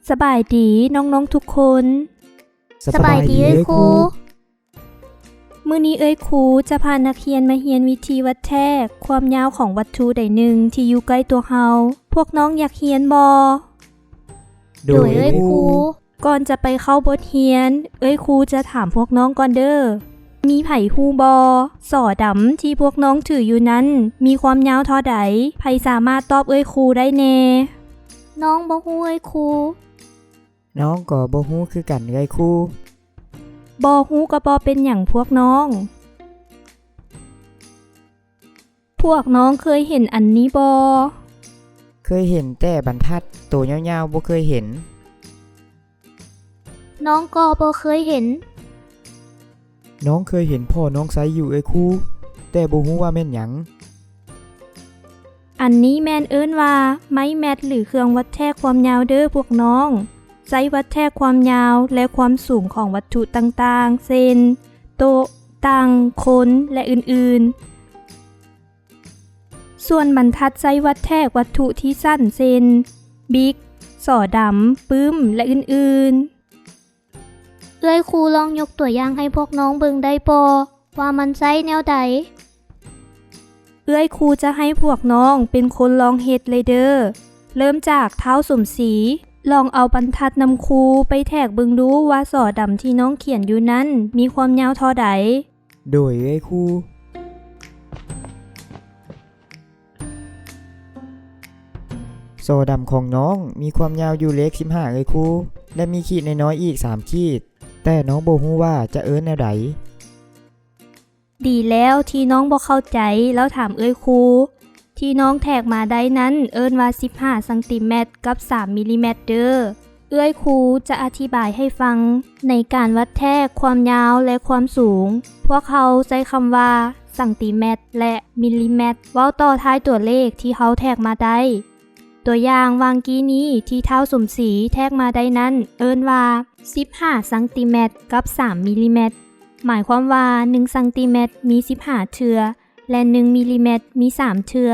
ສະບາຍດີນ້ອງໆທຸກຄົນ. ສະບາຍດີເອື້ອຍຄູ. ມື້ນີ້ເອື້ອຍຄູຈະພານັກຮຽນມາຮຽນວິທີວັດແທກຄວາມຍາວຂອງວັດຖຸໃດໜຶ່ງທີ່ຢູ່ໃກ້ຕົວເຮົາ. ພວກນ້ອງຢາກຮຽນບໍ່? ໂດຍເອື້ອຍຄູ. ກ່ອນຈະໄປເຂົ້າບົດຮຽນ, ເອື້ອຍຄູຈະຖາມພວກນ້ອງກ່ອນເດີ້. ມີໃຜຮູ້ບໍ່? ສໍດຳທີ່ພວກນ້ອງຖືຢູ່ນັ້ນ ມີຄວາມຍາວເທົ່າໃດ? ໃຜສາມາດຕອບເອື້ອຍຄູໄດ້ແດ່? ນ້ອງບໍ່ຮູ້ເອື້ອຍຄູ. ນ້ອງກໍບໍ່ຮູ້ຄືກັນເອື້ອຍຄູ. ບໍ່ຮູ້ກໍບໍ່ເປັນຫຍັງພວກນ້ອງ. ພວກນ້ອງເຄີຍເຫັນອັນນີ້ບໍ່? ເຄີຍເຫັນແຕ່ບັນທັດ, ໂຕຍາວໆບໍ່ເຄີຍເຫັນ. ນ້ອງກໍບໍ່ເຄີຍເຫັນ. ນ້ອງເຄີຍເຫັນພໍ່ນ້ອງໃຊ້ຢູ່ເອື້ອຍຄູ, ແຕ່ບໍ່ຮູ້ວ່າແມ່ນຫຍັງ. ອັນນີ້ແມ່ນເອີ້ນວ່າໄມ້ແມັດ ຫຼື ເຄື່ອງວັດແທກຄວາມຍາວເດີ້ພວກນ້ອງ. ໃຊ້ວັດແທກຄວາມຍາວ ແລະ ຄວາມສູງຂອງວັດຖຸຕ່າງໆ ເຊັ່ນ ໂຕະ, ຕັ່ງ, ຄົນ ແລະ ອື່ນໆ. ສ່ວນບັນທັດໃຊ້ວັດແທກວັດຖຸທີ່ສັ້ນ ເຊັ່ນ ບິກ, ສໍດຳ, ປຶ້ມ ແລະ ອື່ນໆ. ເອື້ອຍຄູລອງຍົກຕົວຢ່າງໃຫ້ພວກນ້ອງເບິ່ງໄດ້ບໍ່ ວ່າມັນໃຊ້ແນວໃດ? ເອື້ອຍຄູຈະໃຫ້ພວກນ້ອງເປັນຄົນລອງເຮັດເລີຍເດີ້. ເລີ່ມຈາກທ້າວສົມສີ ລອງເອົາບັນທັດນຳຄູໄປແທກເບິ່ງດູວ່າສໍດຳທີ່ນ້ອງຂຽນຢູ່ນັ້ນມີຄວາມຍາວເທົ່າໃດ? ໂດຍເອື້ອຍຄູ. ສໍດຳຂອງນ້ອງມີຄວາມຍາວຢູ່ເລກສິບຫ້າເອື້ອຍຄູ ແລະ ມີຂີດນ້ອຍໆອີກສາມຂີດ, ແຕ່ນ້ອງບໍ່ຮູ້ວ່າຈະເອີ້ນແນວໃດ. ດີແລ້ວທີ່ນ້ອງບໍ່ເຂົ້າໃຈ ແລ້ວຖາມເອື້ອຍຄູ. ທີ່ນ້ອງແທກມາໄດ້ນັ້ນເອີ້ນວ່າສິບຫ້າຊັງຕີແມັດກັບສາມມິລລີແມັດເດີ້. ເອື້ອຍຄູຈະອະທິບາຍໃຫ້ຟັງ. ໃນການວັດແທກຄວາມຍາວ ແລະ ຄວາມສູງ, ພວກເຮົາໃຊ້ຄຳວ່າຊັງຕີແມັດ ແລະ ມິລລີແມັດ ເວົ້າຕໍ່ທ້າຍຕົວເລກທີ່ເຮົາແທກມາໄດ້. ຕົວຢ່າງວ່າງກີ້ນີ້ທີ່ທ້າວສົມສີແທກມາໄດ້ນັ້ນເອີ້ນວ່າສິບຫ້າຊັງຕີແມັດກັບສາມມິລລີແມັດ. ໝາຍຄວາມວ່າໜຶ່ງຊັງຕີແມັດມີສິບຫ້າເທື່ອ ແລະ ໜຶ່ງມິລລີແມັດມີສາມເທື່ອ,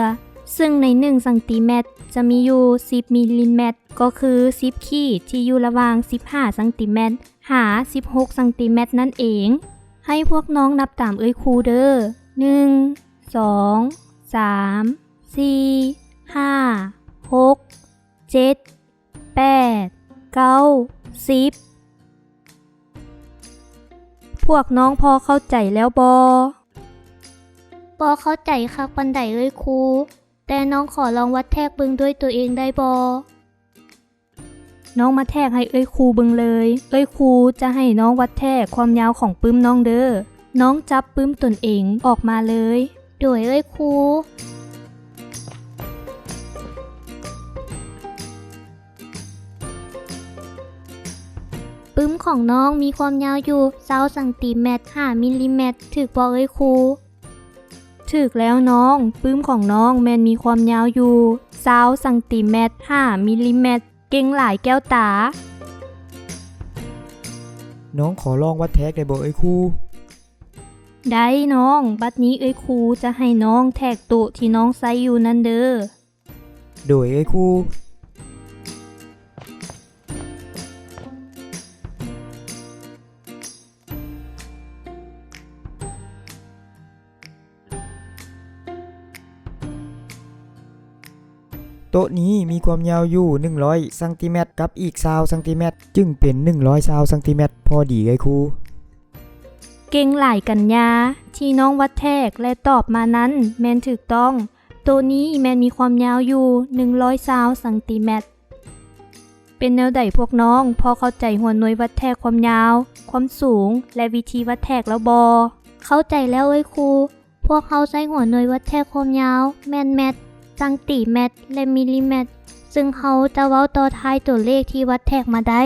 ເຊິ່ງໃນໜຶ່ງຊັງຕີແມັດຈະມີຢູ່ສິບມິລລີແມັດ, ກໍຄືສິບຂີດທີ່ຢູ່ລະຫວ່າງສິບຫ້າຊັງຕີແມັດຫາສິບຫົກຊັງຕີແມັດນັ້ນເອງ. ໃຫ້ພວກນ້ອງນັບຕາມເອື້ອຍຄູເດີ້. ໜຶ່ງ, ສອງ, ສາມ, ສີ່, ຫ້າ, ຫົກ, ເຈັດ, ແປດ, ເກົ້າ, ສິບ. ພວກນ້ອງພໍເຂົ້າໃຈແລ້ວບໍ່? ບໍ່ເຂົ້າໃຈຄັກປານໃດເອື້ອຍຄູ, ແຕ່ນ້ອງຂໍລອງວັດແທກເບິ່ງດ້ວຍຕົວເອງໄດ້ບໍ່? ນ້ອງມາແທກໃຫ້ເອື້ອຍຄູເບິ່ງເລີຍ. ເອື້ອຍຄູຈະໃຫ້ນ້ອງວັດແທກຄວາມຍາວຂອງປຶ້ມນ້ອງເດີ້. ນ້ອງຈັບປຶ້ມຕົນເອງອອກມາເລີຍ. ໂດຍເອື້ອຍຄູ. ປຶ້ມຂອງນ້ອງມີຄວາມຍາວຢູ່ຊາວຊັງຕີແມັດຫ້າມິລລີແມັດ, ຖືກບໍ່ເອື້ອຍຄູ? ຖືກແລ້ວນ້ອງ, ປຶ້ມຂອງນ້ອງແມ່ນມີຄວາມຍາວຢູ່ຊາວຊັງຕີແມັດຫ້າມິລລີແມັດ. ເກັ່ງຫຼາຍແກ້ວຕາ. ນ້ອງຂໍລອງວັດແທກໄດ້ບໍ່ເອື້ອຍຄູ? ໄດ້ນ້ອງ, ບັດນີ້ເອື້ອຍຄູຈະໃຫ້ນ້ອງແທກໂຕະທີ່ນ້ອງໃຊ້ຢູ່ນັ້ນເດີ້. ໂດຍເອື້ອຍຄູ. ໂຕະນີ້ມີຄວາມຍາວຢູ່ໜຶ່ງຮ້ອຍຊັງຕີແມັດກັບອີກຊາວຊັງຕີແມັດ, ຈຶ່ງເປັນໜຶ່ງຮ້ອຍຊາວຊັງຕີແມັດພໍດີເອື້ອຍຄູ. ເກັ່ງຫຼາຍກັນຍາ, ທີ່ນ້ອງວັດແທກ ແລະ ຕອບມານັ້ນແມ່ນຖືກຕ້ອງ. ໂຕະນີ້ແມ່ນມີຄວາມຍາວຢູ່ໜຶ່ງຮ້ອຍຊາວຊັງຕີແມັດ. ເປັນແນວໃດພວກນ້ອງ ພໍເຂົ້າໃຈຫົວໜ່ວຍວັດແທກຄວາມຍາວ, ຄວາມສູງ ແລະ ວິທີວັດແທກແລ້ວບໍ່? ເຂົ້າໃຈແລ້ວເອື້ອຍຄູ. ພວກເຮົາໃຊ້ຫົວໜ່ວຍວັດແທກຄວາມຍາວແມ່ນແມັດ, ຊັງຕີແມັດ ແລະ ມິລລີແມັດ, ຊຶ່ງເຮົາຈະເວົ້າຕໍ່ທ້າຍຕົວເລກທີ່ວັດແທກມາໄດ້.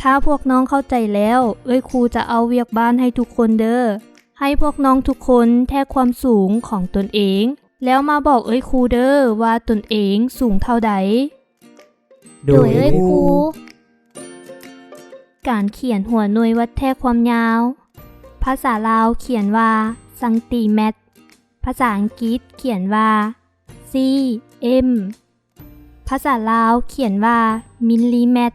ຖ້າພວກນ້ອງເຂົ້າໃຈແລ້ວ, ເອື້ອຍຄູຈະເອົາວຽກບ້ານໃຫ້ທຸກຄົນເດີ້. ໃຫ້ພວກນ້ອງທຸກຄົນແທກຄວາມສູງຂອງຕົນເອງ, ແລ້ວມາບອກເອື້ອຍຄູເດີ້ວ່າຕົນເອງສູງເທົ່າໃດ. ໂດຍເອື້ອຍຄູ. ການຂຽນຫົວໜ່ວຍວັດແທກຄວາມຍາວ. ພາສາລາວຂຽນວ່າຊັງຕີແມັດ. ພາສາອັງກິດຂຽນວ່າ ຊີ ເອັມ. ພາສາລາວຂຽນວ່າມິນລີແມັດ.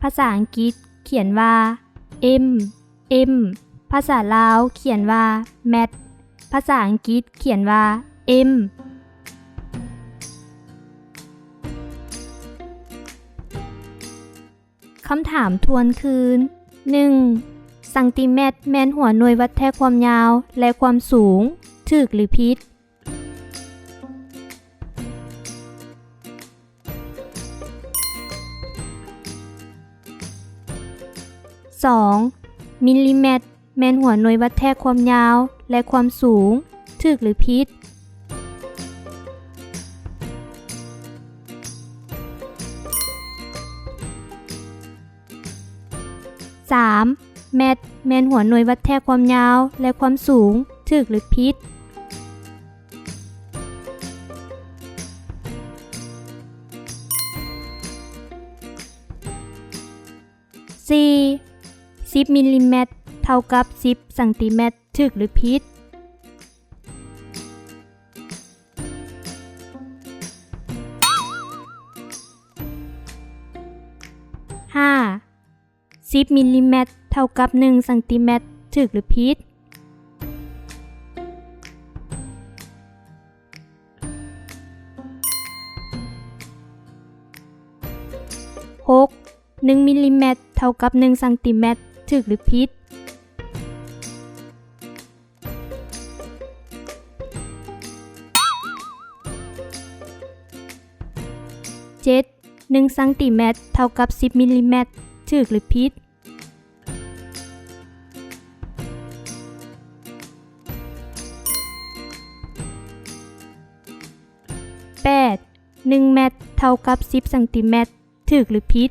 ພາສາອັງກິດຂຽນວ່າ M M ພາສາລາວຂຽນວ່າ แมท ພາສາອັງກິດຂຽນວ່າ M ຄຳຖາມທວນຄືນ ໜຶ່ງ ຊັງຕີແມັດແມ່ນຫົວໜ່ວຍວັດແທກຄວາມຍາວ ແລະ ຄວາມສູງ ຖືກ ຫຼື ຜິດ? ສອງ ມິນລີແມັດແມ່ນຫົວໜ່ວຍວັດແທກຄວາມຍາວ ແລະ ຄວາມສູງ ຖືກ ຫຼື ຜິດ? ສາມ ແມັດແມ່ນຫົວໜ່ວຍວັດແທກຄວາມຍາວ ແລະ ຄວາມສູງ ຖືກ ຫຼື ຜິດ? ສີ່ ສິບມິນລີແມັດເທົ່າກັບສິບຊັງຕີແມັດ ຖືກ ຫຼື ຜິດ? ຫ້າ ສິບມິນລີແມັດເທົ່າກັບໜຶ່ງຊັງຕີແມັດ ຖືກ ຫຼື ຜິດ? ຫົກ ໜຶ່ງມິນລີແມັດເທົ່າກັບໜຶ່ງຊັງຕີແມັດ ຖືກ ຫຼື ຜິດ? ເຈັດ ໜຶ່ງຊັງຕີແມັດເທົ່າກັບສິບມິນລີແມັດ ຖືກ ຫຼື ຜິດ? ແປດ ໜຶ່ງແມັດເທົ່າກັບສິບຊັງຕີແມັດ ຖືກ ຫຼື ຜິດ?